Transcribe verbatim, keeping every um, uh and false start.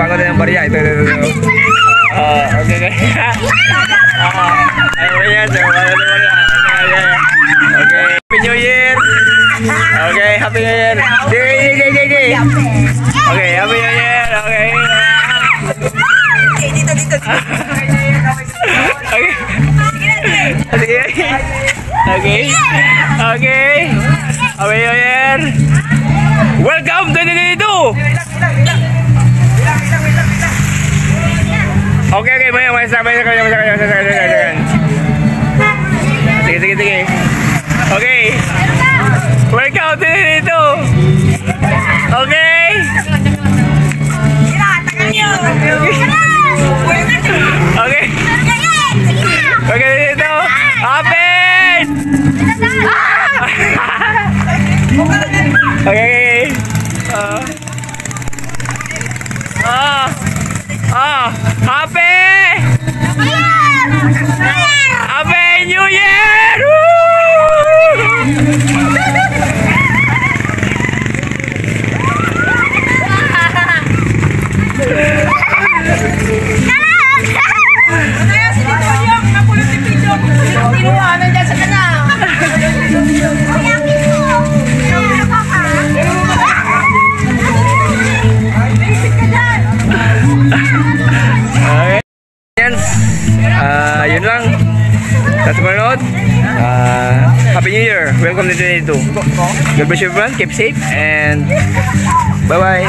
Ako na yung barya. Ito, ito, ito, ito. Ah, okay, okay. Ah, ano ba yan? So, ano ba yan? Okay, okay. Okay. Happy New Year! Okay, Happy New Year! Jay, Jay, Jay, Jay, Jay! Okay, Happy New Year! Okay. Okay. Sige. Okay. Okay. Happy New Year! Welcome to the day two! Okay, okay, maya, maya, maya, maya, maya, maya, maya, maya, maya. Sige, sige, sige. Okay. Welcome to the day two! Okay. Okay. Okay, dito. Open! Okay, okay, okay. Ah. Ah. Ah. Happy! Happy New Year! Woo! Kaya si Dipolyo, napulot ni Pidong. Kinuha na dyan sa kanya. Basic ka dyan. Yan. Ah, yun lang. Sa sumunod, ah, Happy New Year. Welcome to twenty twenty-two. God bless you, everyone. Keep safe and bye-bye.